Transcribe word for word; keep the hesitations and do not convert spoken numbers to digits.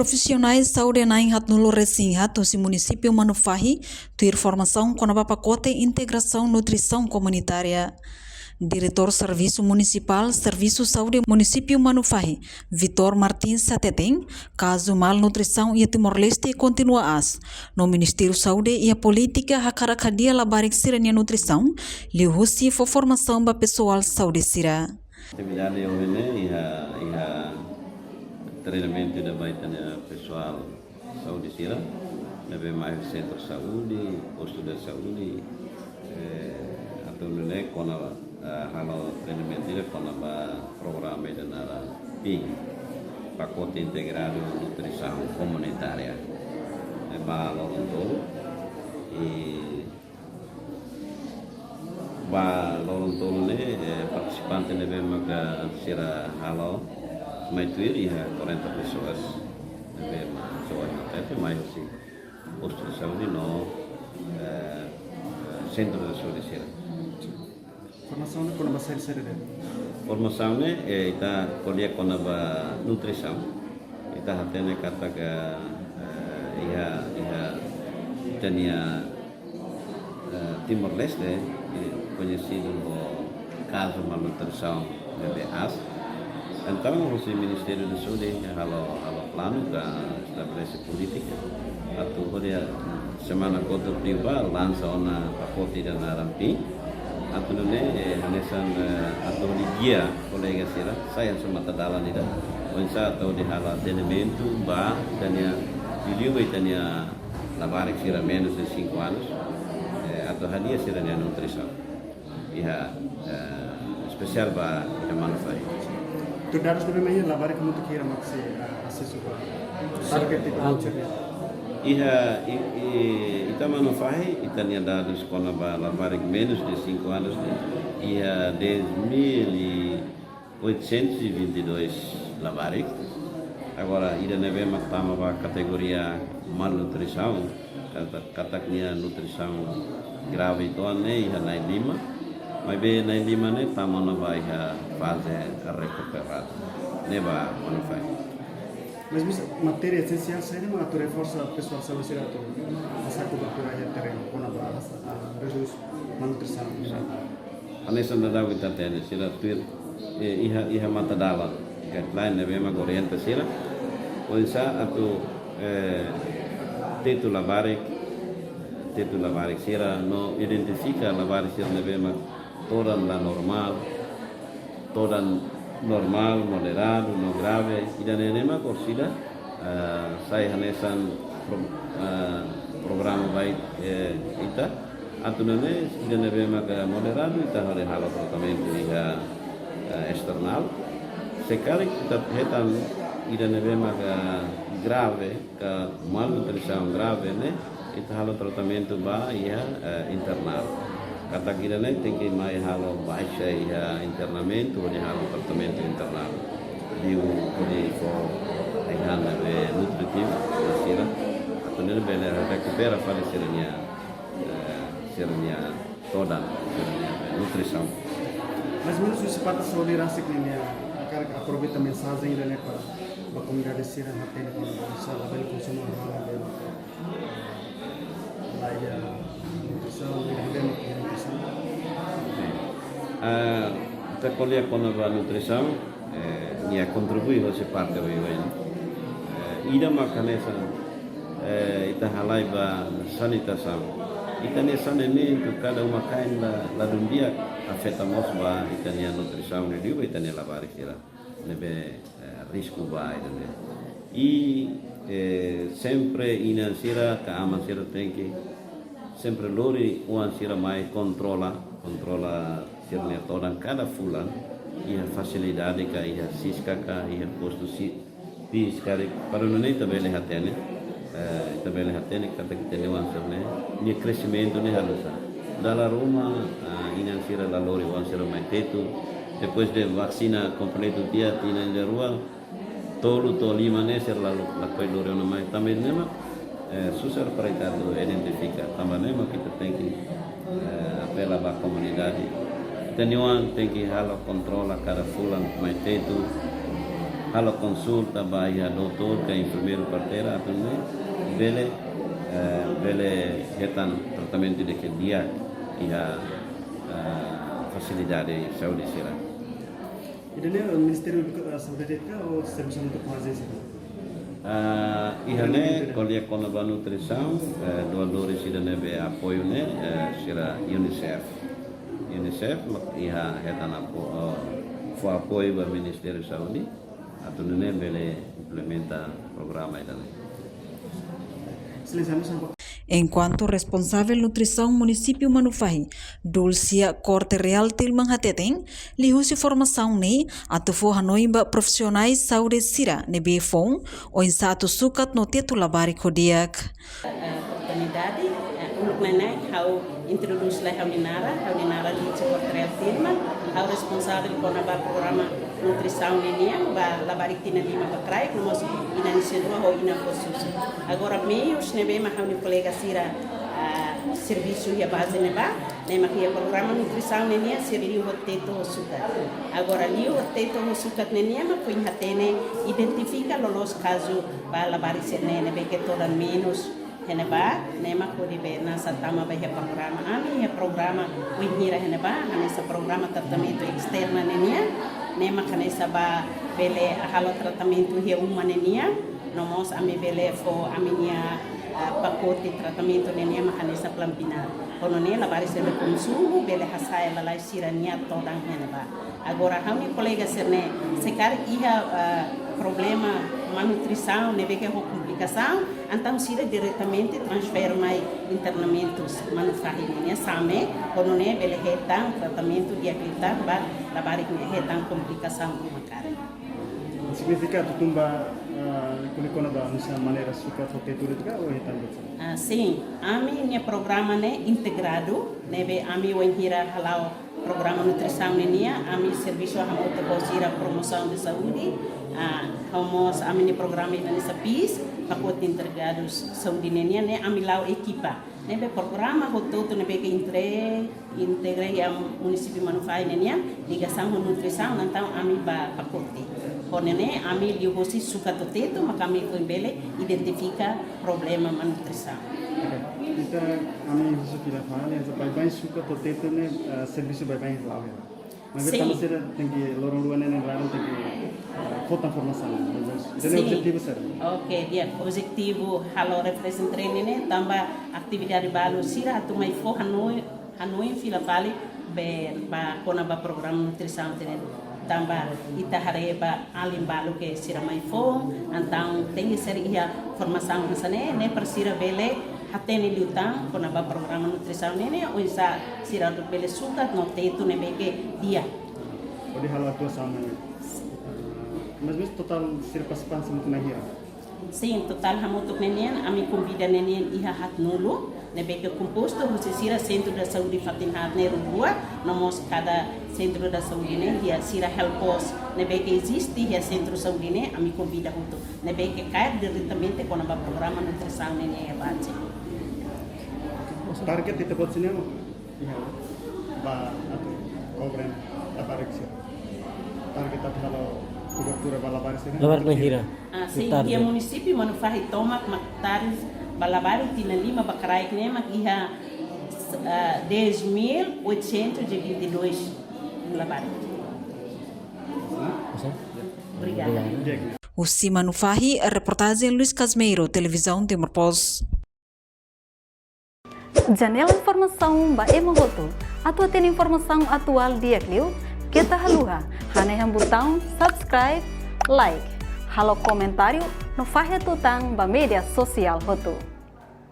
Profisionál saúde na'in haatnulu resin haat husi munisípiu Manufahi tuir formasaun kona-ba pakote integrasaun nutrisaun komunitária. Diretór Servisu Munisipál Servisu Saúde Munisípiu Manufahi, Vitor Martins hateten, kazu malnutrisaun iha Timor-Leste kontinua aas. No Ministériu Saúde iha polítika hakarak hadi'a labarik sira-nia nutrisaun, liuhusi fó formasaun ba pesoál saúde sira. Atividade ohin ne'e iha, iha treinamentu ida ba ita-nia pesoál saúde sira, ne'ebé mai sentru saúde, postu de saúde, eh, atu nune'e kona, eh, halo treinamentu ida kona-ba programa ida naran PIN, Pakote Integradu Nutrisaun Komunitária. Eh, ba loron tolu, i ba loron tolu ne'e, eh, partisipante ne'ebé maka sira halo mai tuir iha quarenta pessoas. Ne'ebé mak pessoas ne'e mai husi postu de saúde no, eh, sentru de saúde sira. Formasaun ne'e kona-ba saida-saida de'it? Formasaun ne'e, eh, ita ko'alia kona-ba nutrisaun. Ita hatene katak, eh, iha, iha ita-nia eh, Timor-Leste, eh, koñesidu ho kazu malnutrisaun ne'ebé aas. Entaun, husi Ministériu Saúde halo, halo planu ka estabelese polítika atu hodi semana kotuk liubá lansa ona pakote ida naran PIN. Atu nune'e, eh, hanesan, eh, atu hodi gia kolega sira, sai hanesan matadalan ida. Oinsá atu hodi halo atendimentu ba ita-nia, liuliu ba ita-nia labarik sira menus de cinco anos, eh, atu hadi'a sira-nia nutrisaun. Iha, eh, espesiál ba iha Manufahi. Tuir dadus ne'ebé mai, labarik hamutuk hira mak sei, eh, asesu ba target de voucher ne'e? Iha, i, i, ita Manufahi, ita-nia dadus kona-ba labarik menus de cinco anos ne'e, iha dez mil e oitocentos e vinte e dois labarik. Agora, ida ne'ebé mak tama ba kategoria malnutrisaun, katak, katak nia nutrisaun grave uitoan ne'e iha na'in lima. Maibé na'in lima ne'e tama ona ba iha faze rekuperadu. Ne'e ba Manufahi. Mas, mas matéria esensiál saida mak atu reforsa pesoál saúde sira atu hasa kobertura iha terrenu, kona-ba, ah, redús malnutrisaun. Hanesan daudaun ita hatene, sira tuir, eh, iha, iha matadalan, guideline ne'ebé mak orienta sira oinsá atu, eh, tetu labarik, tetu labarik sira no identifika labarik sira ne'ebé mak todan la normál, todan normál, moderadu no grave, ida-ne'e ne'e mak orsida, eh, sai hanesan pro-, eh, programa ba, eh, ita. Atu nune'e, ida ne'ebé maka moderadu, ita hodi halo tratamentu iha, eh, esternál. Se karik ita hetan ida ne'ebé maka grave, ka malnutrisaun grave ne'e, ita halo tratamentu ba iha, eh, internál. Katak ida-ne'e tenke mai halo baixa iha internamentu, hodi halo tratamentu internál. Liu hodi fó ai-han ne'ebé nutritivu ba sira. Atu nune'e bele rekupera fali sira-nia, eh, sira-nia todan, sira-nia nutrisaun. Mais ou menus husi parte saúde rasik nian, hakarak aproveita mensajen ida-ne'e para, ba komunidade sira hatene kona-ba oinsá labele konsumu hahán ne'ebé la iha nutrisaun, ne'ebé la iha nutrisaun. Ah, ita ko'alia kona-ba nutrisaun, eh, nia kontribui hosi parte oioin. Eh, ida mak hanesan, eh, ita halai ba sanitasaun. Ita-nia saneamentu kada uma-kain la, ladún di'ak afeta mós ba ita-nia nutrisaun, liuliu ba ita-nia labarik sira ne'ebé, eh, risku ba ida-ne'e. I, eh, sempre inan sira ka aman sira tenke sempre lori oan sira mai kontrola, kontrola sira-nia todan kada fulan, iha fasilidade ka iha SISCA ka iha postu si-, PIS karik, para nune'e ita bele hatene, eh, ita bele hatene katak ita-nia oan sira-ne'e, nia kresimentu ne'e hanesan. Dala ruma, ah, inan sira la lori oan sira mai tetu, depois de vaksinadu kompletu tiha tinan ida rua, tolu to'o lima ne'e sira la, lakohi lori ona mai. Tanba ne'e mak, eh, susar para ita atu identifika. Tanba ne'e mak ita tenke, eh, apela ba komunidade. Ita-nia oan tenke halo kontrola kada fulan mai tetu. Halo konsulta ba iha doutór ka enfermeiru parteira atu nune'e bele, eh, bele hetan tratamentu ida ke di'ak iha, eh, fasilidade saúde sira. Ida-ne'e Ministériu Eduka-, eh, Saúde de'it ka ou servisu hamutuk ho ajénsia? Ah, iha ne'e ko'alia kona-ba nutrisaun, eh, doadores ida ne'ebé apoiu ne'e, eh, sira UNICEF. UNICEF mak iha hetan apo-, eh, fó apoiu ba Ministériu Saúde atu nune'e bele implementa programa ida-ne'e. Enkuantu responsavel nutrisaun munisípiu Manufahi, Dulcia Corte Real Tilman hateten, liuhusi formasaun ne'e atu fó hanoin ba profisionais saúde sira ne'ebé foun oinsá atu sukat no tetu labarik ho di'ak. Eh, oportunidade, eh, uluk nanain ha'u introdús lai ha'u-nia naran, ha'u-nia naran Dulcia Corte Real Tilman, ha'u responsavel kona-ba programa nutrisaun ne'e nian ba labarik tinan lima ba kraik, no mós inan isin-rua ho inan fó susu. Agora meius ne'ebé mak ha'u-nia kolega sira, ah, servisu iha baze ne'ebá, ne'e mak iha programa nutrisaun ne'e nian sira liu ho tetu ho sukat. Agora liu ho tetu ho sukat ne'e nian mak foin hatene identifika loloos kazu ba labarik sira-ne'e ne'ebé ke todan menus iha ne'ebá, ne'e mak hodi be hanesan tama ba iha programa. Ami iha programa wainhira iha ne'ebá, hanesan programa tratamentu esterna ne'e nian, ne'e mak hanesan ba bele halo tratamentu iha uma ne'e nian, no mós ami bele fó ami-nia, ah, pakote tratamentu ne'e nian mak hanesan Plan Pinar. Ho nune'e labarik sira be konsumu, bele hasa'e lalais sira-nia todan iha ne'ebá. Agora, ha'u-nia kolega sira-ne'e, se karik iha, ah, problema malnutrisaun, ne'ebé ke ho komplikasaun, entaun sira diretamente transfere mai internamentu Manufahi nian, SAME, ho nune'e bele hetan tratamentu di'ak liután ba labarik ne'ebé hetan komplikasaun ruma karik. Signifika atu tun ba, ah, ko'alia kona-ba nusa maneira sukat ho tetu de'it ka ou hetan de'it? Ah, sin, ami-nia programa ne'e integradu, ne'ebé ami wainhira hala'o programa nutrisaun ne'e nian, ami servisu hamutuk ho sira promosaun de saúde, ah, ho mós ami-nia programa ida hanesan PIS, pakote integradu saúde ne'e nian, ne'e ami la'o ekipa. Ne'ebé programa hotu-hotu ne'ebé ke entre-, integra iha munisípiu Manufahi ne'e nian, ligasaun ho nutrisaun, entaun ami ba pakote. Ho nune'e ami liuhosi sukat ho tetu, mak ami foin bele identifika problema malnutrisaun. Oke. Ita ami husu fila fali, hanesan baibain sukat ho tetu ne'e, eh, servisu baibain la'o hela. Mas Sin. Tanba sira tenke loron rua ne'e, ne'e loron tenke, eh, fó tan formasaun. Ida-ne'e Sin. Objetivu saida? Oke, di'ak, objetivu halo refreshing training ne'e tanba atividade balu sira atu mai fó hanoin, hanoin fila fali be ba kona-ba programa nutrisaun ne'e. Tanba ita haree ba alin balu ke sira mai foun, entaun tenke ser iha formasaun hanesan ne'e, ne'e para sira bele hatene liután kona-ba programa nutrisaun ne'e, ne'e oinsá sira atu bele sukat no tetu ne'ebé ke di'ak. Hodi halo atuasaun ne'e. Mas, mas totál sira partisipantes hamutuk na'in hira? Sin, totál hamutuk ne'e nian, ami konvida ne'e nian iha haatnulu, ne'ebé ke kompostu husi sira Centro da Saúde Fatin Haat ne'e rua, no mós kada Centro da Saúde ne'e iha sira health post ne'ebé ke eziste iha Centro Saúde ne'e, ami konvida hotu. Ne'ebé ke kaer diretamente kona-ba programa nutrisaun ne'e nian iha baze. Target ita-boot sira-ne'e iha ba atu kobre labarik sira. Target atu halo kobertura ba labarik sira. Labarik na'in hira? Ah, sin, Target. Iha munisípiu Manufahi tomak mak target ba labarik tinan lima ba kraik ne'e mak iha, ah, dez mil oitocentos e vinte e dois labarik. Oke. Obrigada. Husi Manufahi, reportajen Luis Casmeiro, Televizaun Timor Post. Janela informasaun ba ema hotu. Atu hatene informasaun atuál di'ak liu, keta haluha hanehan butaun subscribe, like, halo komentáriu no fahe tutan ba média sosiál hotu.